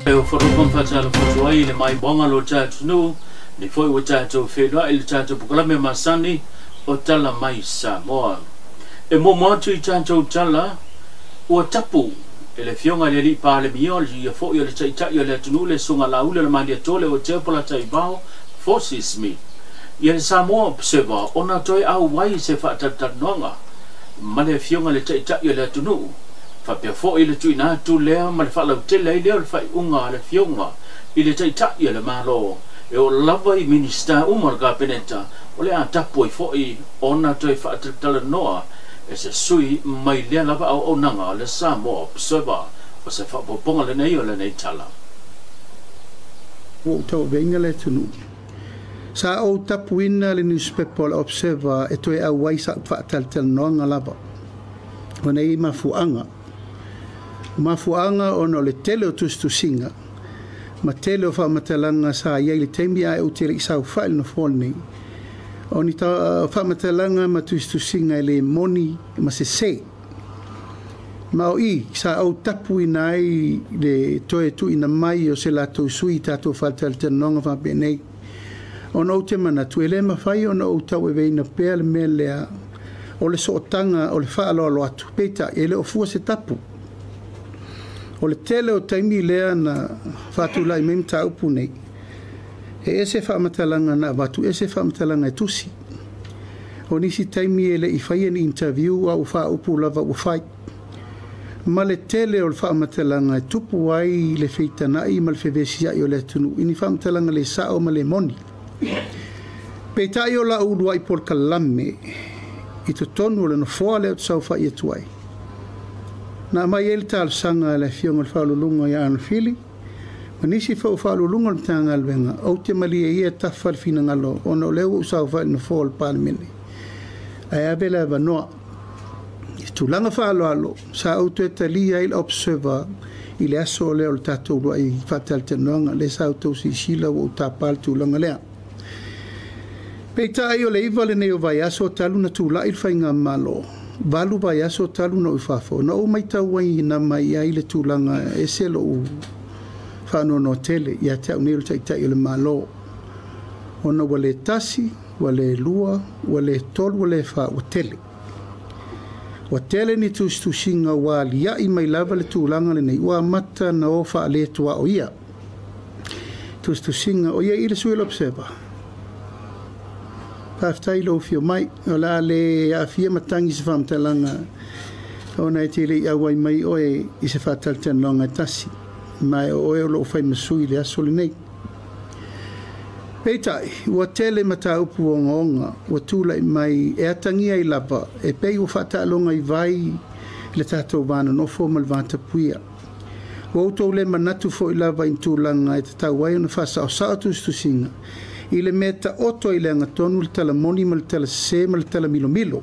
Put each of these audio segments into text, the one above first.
E ofo faatalofa ai le maimaoga lo tatou ni foi ua tatou feiloai i le tatou polokalame masani o Tala Mai Samoa. E muamua atu i tatou tala ua tapu e le Afioga i le Alii Palemia o le ia foi o le Taitai o le atunuu le Susuga Laauli o le Malietoa o Tea Polataivao Fosi Smith ia le Samoa Observer ona toe auai se faatalatalanoaga ma le Afioga i le Taitai o le atunuu faapea foi le tuuina atu lea ma le faalautele ai lea o le faaiuga a le Afioga i le Taitai o le Malo e oo lava i Minisita uma o le Kapeneta o le a tapu ai foi ona toe faatalatalanoa e se sui mai lea lava auaunaga o le Samoa Observer. O se faaopoopoga lenei o lenei tala. Ua ou tauaveina le atunuu. Sa ou tapuina le newspaper o le Observer e toe auai sa'u faatalatalanoaga lava. O nei mafuaaga. O mafuaaga ona o le tele o tusitusiga ma tele o faamatalaga sa iai le taimi ae ou te le'i saufa'i le nofoa lenei. O ni faamatalaga ma tusitusiga e lē moni ma sesē. Ma o i sa ou tapuina ai le toe tuuina mai o se latou sui i tatou faatalatalanoaga faapenei. Ona ou te manatu e lē mafai ona ou tauaveina pea le mea lea o le sootaga o le faaaloalo atu, peitai e le o fua se tapu. O le tele o taimi lea na faatulai mai mataupu nei, e ese faamatalaga na avatu, ese faamatalaga e tusi. O nisi taimi e le'i faia ni interview a ua faaupu lava ua fai. Ma le tele o le faamatalaga e tupu ai le feitana'i ma le fevesia'i o le atunuu i ni faamatalaga le sa'o ma le moni. Peitai o la'u ulua'i polokalame i totonu o le nofoa lea ou te saofa'i atu ai. Na aumai ai le talosaga a le Afioga i le Faauluuluga ia Arnold Fili ma nisi foi o Faauluuluga o le Matagaluega, ou te malie ia tafa le finagalo ona o lea ua ou saofai i le nofoa o le Palemene ae ave le avanoa. I tulaga faaaloalo, sa ou toe talia ai le Observer i le aso lea o le tatou uluai faatalatalanoaga, lea sa outou silasila ua ou tapa le tulaga lea. Peitai o le 9 lenei o vaiaso talu na tula'i le faigamalo, 8 vaiaso talu na ou i fafo, na ou matau ai na mai ai le tulaga ese lo'u faanoanoa tele ia te au nei o le Taitai o le Malo. Ona ua le tasi, ua le lua, ua le tolu, ua le fa, ua tele. Ua tele ni tusitusiga ua alia'i mai lava le tulaga lenei, ua amata na o faaletuaoia. Tusitusiga o ia i le sui o le Observer. Faafetai lou afio mai, o le a le aafia matagi se faamatalaga ona e te le'i auai mai oe i se faatalatalanoaga e tasi, ma e o oe o loo fai ma sui i le aso lenei. Peitai, ua tele mataupu ogaoga ua tula'i mai e atagia ai lava e pei ua faataaloga i vai le tatou vanonofo ma le vatapuia. Ua outou le manatu foi lava i ni tulaga e tatau ai ona faasaosao tusitusiga i le mea taoto i le agatonu le talamoni ma le talasesē ma le talamilomilo.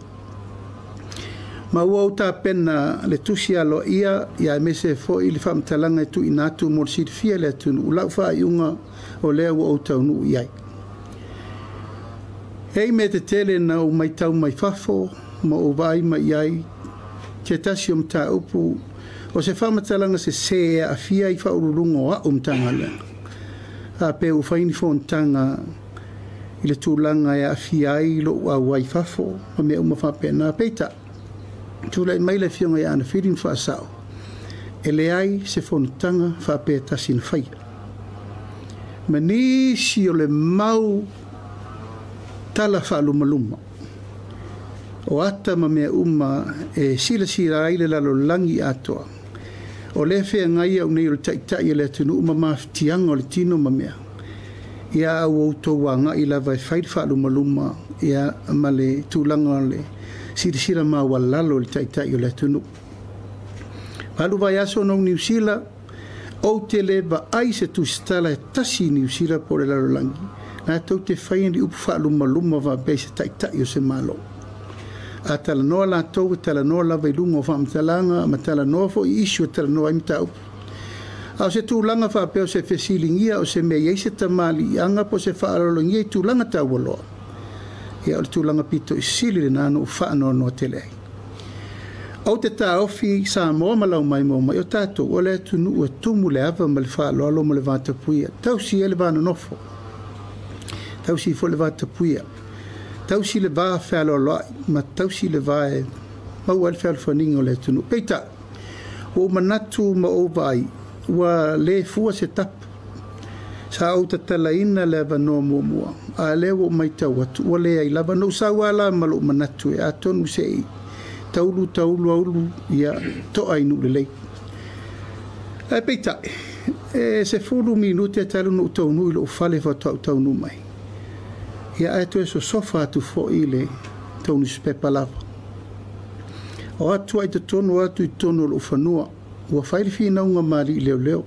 Ma ua ou tapena le tusi aloaia ia aemaise foi le faamatalaga e tuuina atu mo le silafia e le atunuu lau faaiuga o lea ua ou taunuu i ai. E i mea tetele na ou matau mai fafo ma ou vaai mai i ai se tasi o mataupu o se faamatalaga sesē e aafia ai faauluuluga o a'u Matagaluega. A pe ua fai ni fonotaga i le tulaga e aafia ai lo'u auai fafo ma mea uma faapena. Peitai, tula'i mai le Afioga ia Ana Fili ma faasa'o, e leai se fonotaga faapea tasi na faia. Ma nisi o le mau tala faalumaluma o ata ma mea uma e silasila ai le lalolagi atoa. O lea feagai au nei o le Taitai o le atunuu ma mafatiaga o le tino ma mea. Ia a ua outou aga'i lava e fai le faalumaluma ia ma le tulaga o le silasila maualalo i le Taitai o le atunuu. 8 vaiaso na ou Niu Sila, ou te le vaai se tusitala e tasi i Niu Sila po o le lalolagi, latou te faia ni upu faalumaluma faapea i se Taitai o se Malo. A talanoa latou e talanoa lava i luga o faamatalaga ma talanoa foi i issue e talanoa ai mataupu. A o se tulaga faapea o se fesiligia o se mea i ai se tamaliiaga po o se faaaloalogia i tulaga taualoa, ia o le tulaga pito i sili lena na ou faanoanoa tele ai. Ou te taofi Samoa ma lau maimoa mai o tatou o le atunuu e tumu le ava ma le faaaloalo ma le vatapuia. Tausi ai le va nonofo, tausi foi le vatapuia, tausi le va fealoaloai ma tausi le va e maua ai le fealofaniga o le atunuu. Peitai, ua ou manatu ma ou vaai, ua le fua se tapu. Sa ou tatalaina le avanoa muamua, a lea ua ou matau atu, ua leai lava. Na ou sau lava la ma lou manatu e atonu se i taulu taulu aulu ia to'a i nuu lelei. Ae peitai, e 10 minute talu na ou taunuu i lou fale faatoa ou taunuu mai. Ia ae toe sosofa atu foi le tou nusipepa lava. O atu ai totonu atu i totonu o lou fanua, ua fai le finauga ma alii leoleo.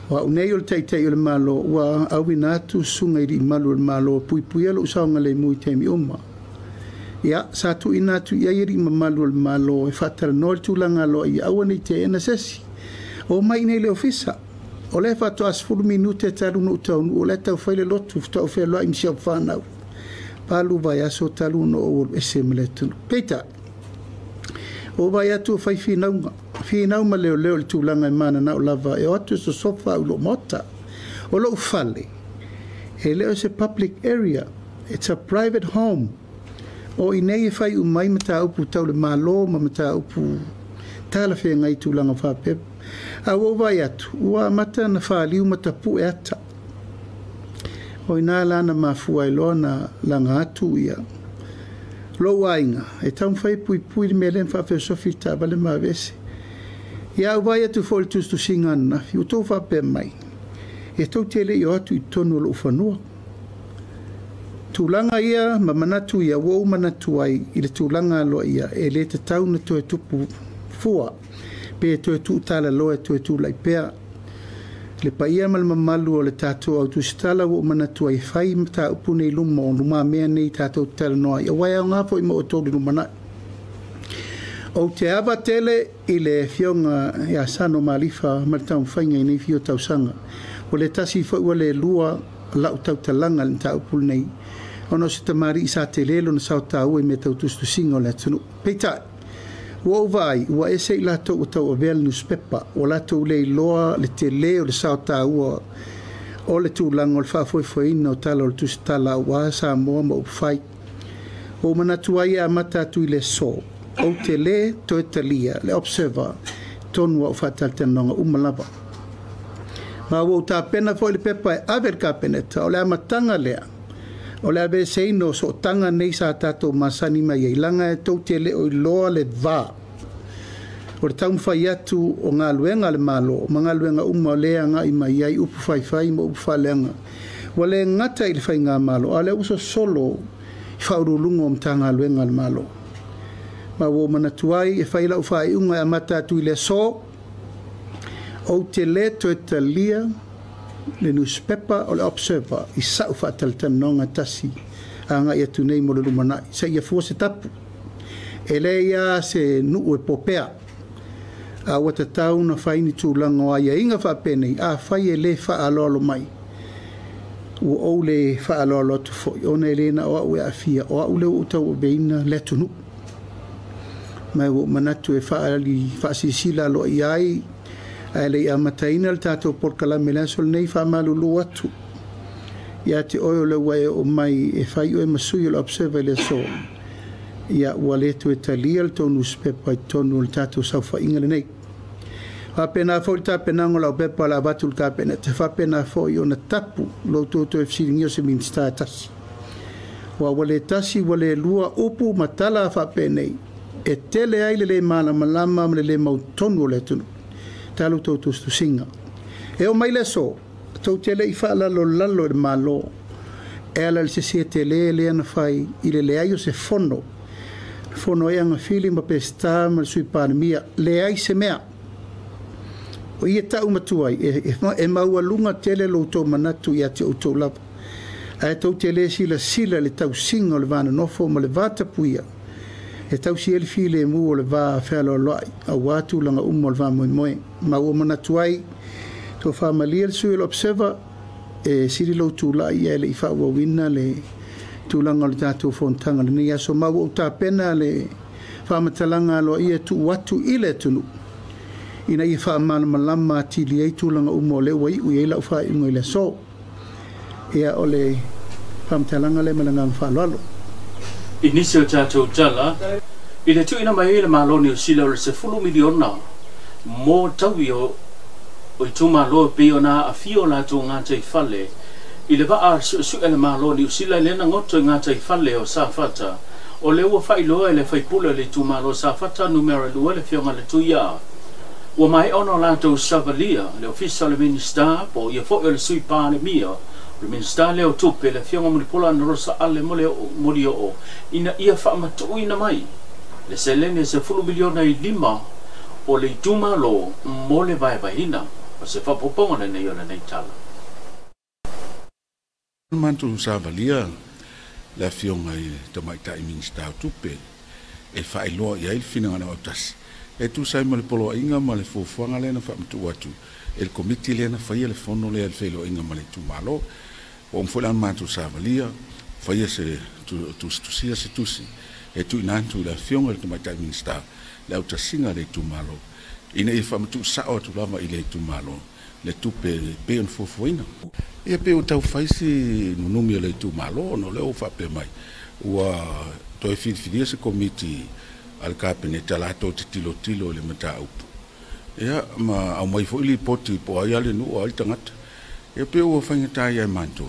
O au nei o le Taitai o le Malo, ua auina atu susuga i alii malu o le Malo e puipuia lou saogalemu i taimi uma. Ia, sa tuuina atu i ai alii mamalu o le Malo e faatalanoa le tulaga aloaia, aua ne i teena se isi. O mai nei le ofisa. O lea faatoa 10 minute talu na ou taunuu, o lea tau fai le lotu, faatoa ou feloai ma si au whanau. 8 vaiaso talu na ou alu ese ma le atunuu. Peitai, o vai atu o fai finauga. Finau ma leoleo i le tulaga e mananao lava e o atu e sosofa au i lou maota. O lou fale, e le o se public area, it's a private home. O i nei e fai uma ai mataupu tau le Malo ma mataupu talafeagai i tulaga faapea. A ua ou vaai atu, ua amata ona faliu ma tapue ata. O ina la na mafua ai loa na laga atu ia lou aiga e taumafai e puipui le mea lea ma faafeosofi le taavale ma aveese. Ia ou vaai atu foi i le tusitusiga ananafi, ua tou faapea mai, e tou te le i o atu i totonu o lou fanua. Tulaga ia ma manatu ia ua ou manatu ai i le tulaga aloaia e le tatau ona toe tupu fua pe toe tuutalaloa e toe tulai pea. Le paia ma le mamalu o le tatou au tusitala ua ou manatu ai e fai mataupu nei luma o lumamea nei tatou te talanoa ai, aua e aoga foi mo outou i le lumanai. Ou te ava tele i le afioga ia Sano Malifa ma le taumafaiga i nei fia o tausaga. Ua le tasi foi ua le lua lau tautalaga i le mataupu lenei, ona o se tamalii sa tele lona sao taua i mea tau tusitusiga o le atunuu. Peitai, ua ou vaai, ua ese i latou ua tauavea le nusipepa, ua latou le iloa le tele o le sao taua o le tulaga o le faafoefoeina o tala o le tusitala aua Samoa ma upufai. Ua ou manatu ai e amata atu i le aso, ou te le toe talia le Observer tonu o au faatalatalanoaga uma lava. Ma ua ou tapena foi le pepa e ave i le Kapeneta, o le amataga lea o le aveeseina o sootaga nei sa tatou masani mai ai, leaga e tou te le o iloa le va o le taumafai atu o galuega a le Malo ma galuega uma o lea e agai mai ai upu faifai ma upu faaleaga. Ua le gata i le faigamalo, a o lea ua sosolo i faauluuluga o Matagaluega a le Malo. Ma ua ou manatu ai e fai lau faaiuga e amata atu i le aso, ou te le toe talia le nusipepa o le Observer i sa'u faatalatalanoaga tasi agai atu nei mo le lumanai, seia fua se tapu. E leai lava se nuu e popea, a ua tatau ona fai ni tulaga o aiaiga faapenei, afai e le faaaloalo mai, ua ou le faaaloalo atu foi, ona e le na o au e aafia, o au lea ua ou tauaveina le atunuu. Ma ua ou manatu e faaali faasilasila aloaia ai, ae le i amataina le tatou polokalame i le aso lenei, faamalulu atu ia te oe o lea ua e oo mai e fai oe ma sui o le Observer i le aso, ia ua le toe talia le tou nusipepa i totonu o le tatou saofaiga lenei. Faapena foi le tapenaga o lau pepa o le a avatu i le Kapeneta, faapena foi ona tapu lo outou toe fesiligia o se Minisita e tasi. Aua ua le tasi ua le lua upu ma tala faapenei e tele ai le le malamalama ma le le mautonu o le atunuu. Talu tou tusitusiga. E oo mai le aso, tou te le i faalalolalo i le Malo e ala i le sese tele lea na fai i le leai o se fono. Fono ai Agafili ma Peseta ma le Sui Palemia, leai se mea. O ia ta'u matua ai, e maualuga tele lo outou manatu ia te outou lava. Ae tou te le silasila i le tausiga o le va nonofo ma le va tapuia, e tausi ai le filemu o le va fealoaloai, aua tulaga uma o le faamoemoe. Ma ua manatu ai, tofa malie le sui o le Observer, e sili lou tulai ae le i faaauauina le tulaga o le tatou fonotaga i lenei aso. Ma ua ou tapena le Faamatalaga aloaia tu'u atu i le atunu'u ina ia faamalamalama atili ai tulaga uma o lea ua i'u i ai la'u faaiuga i le aso. Ia o le faamatalaga lea ma le agaga faaaloalo. I nisi o tatou tala, i le tuuina mai ai le Malo Niu Sila o le 10 miliona mo taui o itumalo e pei ona aafia o latou gataifale i le vaa su'esu'e a le Malo Niu Sila lea na goto i gataifale o Safata, o lea ua faailoa e le faipule o le itumalo Safata numera 2 le Afioga le Tuia ua maea ona o latou savalia le ofisa o le Minisita po o ia foi o le Sui Palemia, o le Minisita lea o Tupe, le Afioga Mulipola Anarosa Ale Molioo, ina ia faamatuuina mai le seleni e 10 miliona i lima o le itumalo mo le vaevaeina. O se faaopoopoga lenei o lenei tala. Matou savalia le Afioga i le Tamaitai Minisita o Tupe e faailoa i ai le finagalo autasi e tusa ai ma le poloaiga ma le fuafuaga lea na faamatuu atu e le Komiti lea na faia le fono lea i le feiloaiga ma le itumalo. Ua uma foi la ona matou savalia faia se tusitusia se tusi e tuuina atu i le Afioga i le Tamaitai Minisita le autasiga a le itumalo ina ia faamatuu sao atu lava i le itumalo le tupe e pei ona fuafuaina. Ia pei ua taufai si nunumi o le itumalo ona o lea ua faapea mai ua toe filifilia se Komiti a le Kapeneta latou te tilotilo i le mataupu, ia ma aumai foi lipoti po o ai lava le nuu o ai le tagata. Ia pei ua faigata ia matou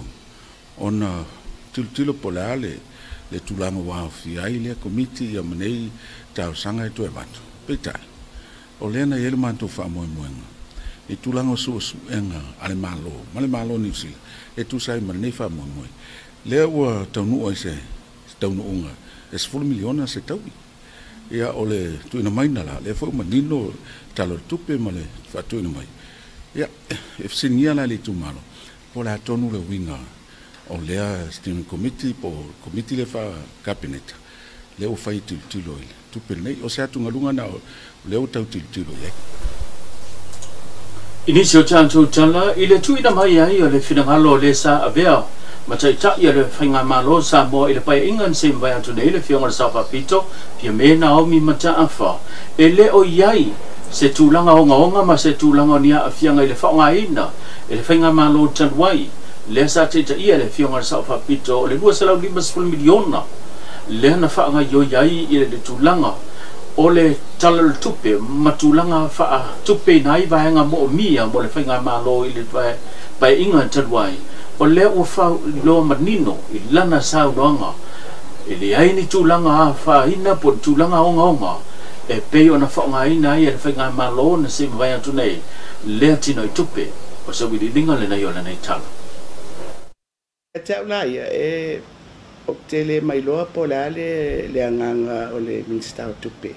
ona tilotilo po o le a le tulaga ua aofia ai lea Komiti ia ma nei talosaga e toe avatu. Peitai, o lea na i ai le matou faamoemoega i tulaga o suesuega a le Malo ma le Malo o Niu Sila e tusa ai ma lenei faamoemoe. Lea ua taunuu ai se taunuuga e 10 miliona se taui. Ia o le tuuina mai na la, lea foi ua manino tala o le tupe ma le faatuina mai. Ia, e fesiligia la le itumalo po o le a tonu le uiga o lea steering committee po o Komiti lea faa-Kapeneta lea ua fai e tilotilo i le tupe lenei. O se atugaluga na o lea ua tau tilotilo i ai. I nisi o tatou tala, i le tuuina mai ai o le finagalo o le sa avea ma taita'i o le Faigamalo Samoa i le paeaiga na se i mavae atu nei, le Afioga i le Sao Faapito Fiame Naomi Mataafa, e le o i ai se tulaga ogaoga ma se tulaga o ni aafiaga i le faaaogaina e le Faigamalo talu ai lea sa taitaia e le Afioga i le Sao Faapito o le 250 miliona lea na faagaioi ai i le tulaga o le Tala o le Tupe ma tulaga faatupeina ai vaega moomia mo le Faigamalo i le paeaiga talu ai. O lea ua faailoa manino i lana saunoaga e leai ni tulaga afaina po o ni tulaga ogaoga e pei ona faaaogaina ai e le Faigamalo na se i mavae atu nei lea tino i tupe. O se uiliiliga lenei o lenei tala. Ia te au la ia, e ou te le mailoa po o le a le agaga o le Minisita o Tupe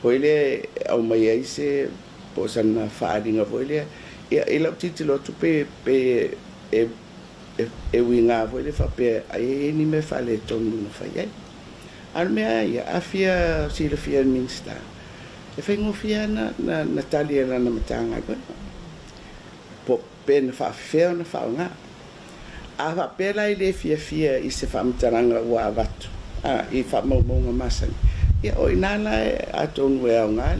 foi lea e aumai ai se po o sana faaaliga foi lea. Ia, i lau tilotilo atu pe e e uiga foi lea faapea ai e i ai ni mea faaletonu na fai ai. A o le mea lava ia, a fia silafia e le Minisita, e faigofie lava na tali e lana Matagaluega po pe na faafefea ona faaaoga. A faapea la e le fiafia i se faamatalaga ua avatu i faamaumauga masani, ia o i ina la atonu e aoga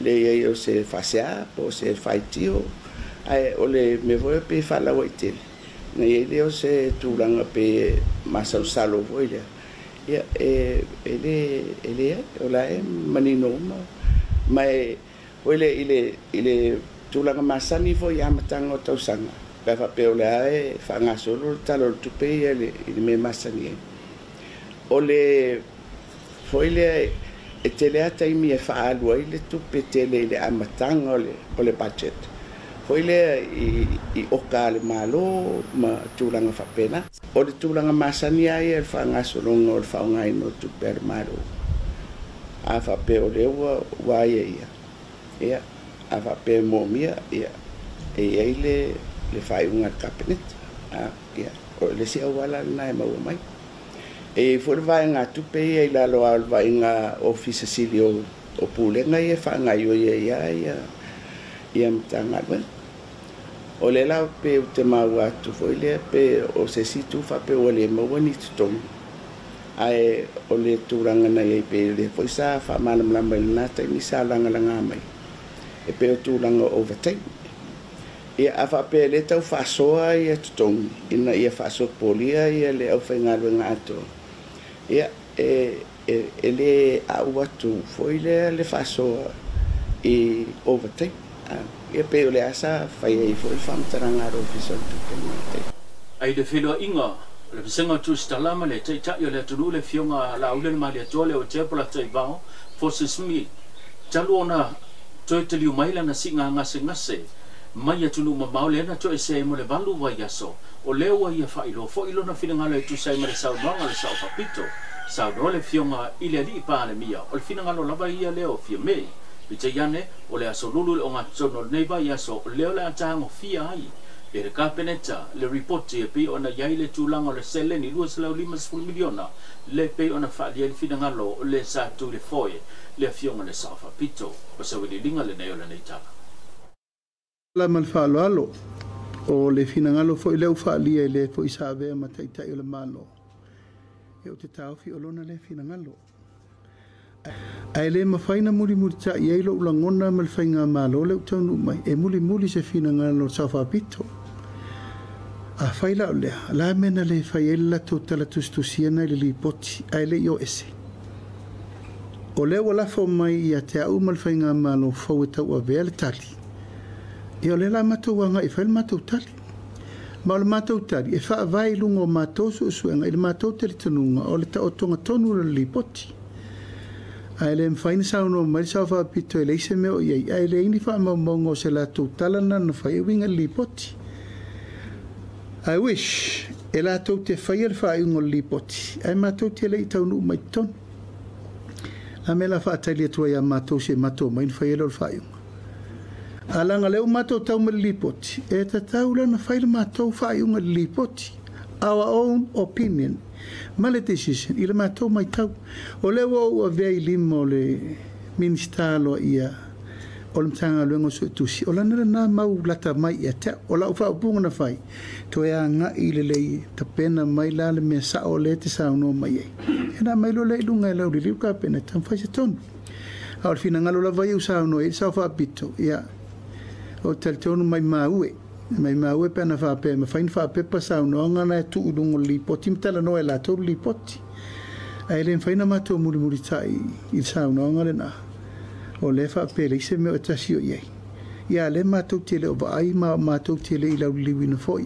le i ai o se faasea po o se faitio, ae o le mea foi lea pei e faalauaitele, na i ai lea o se tulaga pei e masalosalo foi lea, ia e leai, o la e manino uma. Ma e foi lea i le tulaga masani foi i amataga o tausaga, pe a faapea o lea e faagasolo le Tala o le Tupe ia i le mea masani ai. O le foi lea e tele lava taimi e faaalu ai le tupe tele i le amataga o le budget foi lea i oka a le Malo ma tulaga faapena. O le tulaga masani lava ia i le faagasologa o le faaaogaina o tupe a le Malo. A faapea o lea ua aiaia, ia, a faapea e moomia, ia, e i ai le faaiuga a le Kapeneta. Ia, o le isi auala lena e maua mai. E i ai foi le vaegatupe ia i lalo lava o le vaaiga Ofisa Sili o Pulega ia e faagaoioi ai lava ia Matagaluega. O lea la pe ou te maua atu foi lea pe o se isi itu faapea ua le maua ni totogi. Ae o le tulaga na iai pe le foi sa faamalamalama i lena taimi sa lagalaga mai e pei o tulaga o overtime. Ia a faapea le tau faasoa ia totogi ina ia faasopolia ia le aufaigaluega atoa, ia e lē a'u atu foi lea le faasoa i overtime. Ia pei o le asa fai ai foi le faamatalaga a le Ofisa o le Tupe i lena taimi. Ai le feloaiga le vasega tusitala ma le taita'i o le atunuu le afioga Laauli le Malietoa le o Tepola Taivao Forces Smith talu ona toe taliu mai lana siiga gasegase mai atunuu mamao lea na toesea ai mo le 8 vaiaso. O lea ua ia faailoa fo'i lona finagalo e tusa ai ma le saunoaga a le Sao Faapito. Saunoa le afioga i le alii Palemia o le finagalo lava ia lea o Fiame. Peitai ane o le aso Lulu le ogatotonu o lenei vaiaso o lea o le a tagofia ai e le Kapeneta le ripoti e pei ona i ai le tulaga o le seleni $250 miliona le pei ona faaalia ai le finagalo o le sa tu i le foe le afioga i le Sao Faapito. O se auiliiliga lenei o lenei tala. La ma le faaaloalo o le finagalo foi lea ua faaalia i le foi sa avea ma taita'i o le Malo e ou te taofi o lona lea finagalo. Ae le mafai na mulimulita'i ai lo'u lagona ma le faigamalo lea ua taunuu mai e mulimuli se finagalo o le Sao Faapito. Afai la o lea, la mea na le fai ai le latou tala tusitusiana i le lipoti ae le'i o ese. O lea ua lafo mai ia te a'u ma le faigamalo fou e tauavea le tali. Ia o lea la matou aga'i e fai le matou tali. Ma o le matou tali e faavae i luga o matou suesuega i le matou talitonuga o le taotoga tonu o le lipoti. Ae le mafai na saunoa mai le Sao Faapito e leai se mea o i ai, ae leai ni faamaumauga o se latou tala na na fai e uiga i le lipoti. I wish e latou te faia le faaiuga o le lipoti, ae matou te le'i taunuu mai totonu. A mea la faatali atu ai ia matou se matou mai na faia lea o le faaiuga. A laga lea ua matou tau mai le lipoti, e tatau la na fai le matou faaiuga i le lipoti. Our own opinion ma le decision i le matou maitau. O lea ua ou avea i lima o le Minisita aloaia o le Matagaluega o Suetusi, o lana lena mau lata mai ia te a'u. O la'u faaupuga na fai, toe aga'i lelei tapena mai la le mea sa'o lea e te saunoa mai ai. E na aumai loa lea i luga e lauliliu le Kapeneta ma fai se tonu. A o le finagalo lava ia ua saunoa i ai le Sao Faapito, ia, ou te talitonu maimau e, maimau e pe ana faapea e mafai ona faapepa saunoaga na e tuu i luga o le lipoti ma talanoa e latou le lipoti. Ae le mafai ona matou mulimulita'i i le saunoaga lena, o lea e faapea e leai se mea o e tasi o i ai. Ia, a lea matou te le o vaai ma matou te le i lauliliuina foi.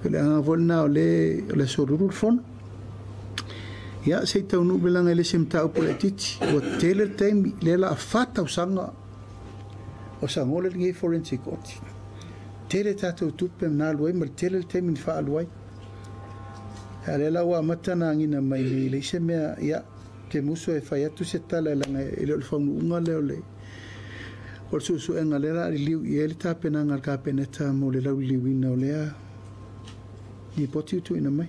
O le agaga foi lena o le o le aso Lulu le fono. Ia, se i taunuu mai laga e le se mataupu laitiiti. Ua tele le taimi, lea la a 4 tausaga o sagola lenei forensic audit. Tele tatou tupe na alu ai ma le tele le taimi na faaalu ai. A lea la ua amata na agina mai nei leai se mea, ia, te musu e fai atu se tala e laga e le o le faunuuga lea o le o le suesuega lea la a liliu i ai le tapenaga a le Kapeneta mo le lauliliuina o lea lipoti ua tuuina mai.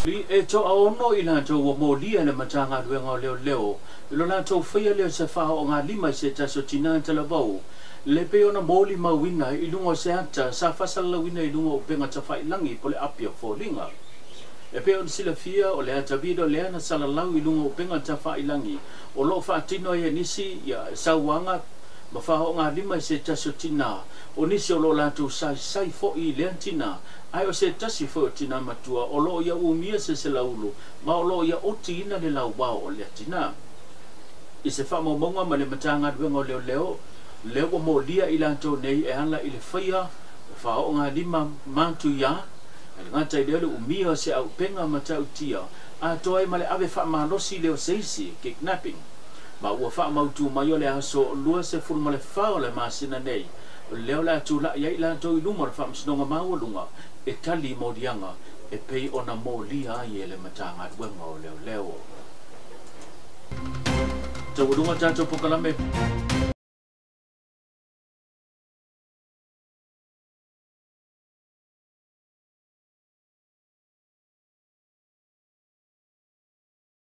E toaono i latou ua molia e le Matagaluega o Leoleo i lo latou faia lea o se faaoogalima i se tasi o tinā talavou le pei ona molimauina i luga o se ata sa faasalalauina i luga o upega tafailagi po o le api o foliga. E pei ona silafia o le ata video lea na salalau i luga o upega tafailagi o loo faatino ai e nisi ia sauaga ma faaoogalima i se tasi o tinā. O nisi o lo latou saisai fo'i i lea tinā, ae o se tasi foi o tinā matua o loo ia umia se selaulu ma o loo ia otiina le lauao o lea tinā. I se faamaumauga ma le Matagaluega o Leoleo, lea ua molia i latou nei e ala i le faia faaoogalima matuiā, e le gata i lea le umia o se auupega matautia atoa ai ma le ave faamalosi lea o se isi, kidnapping. Ma ua faamautu mai o le aso 24 o le masina nei, lea o le a tula'i ai latou i luma o le Faamasinoga Maualuga e tali i moliaga e pei ona molia ai e le Matagaluega o Leoleo. Taualuga tatou polokalame.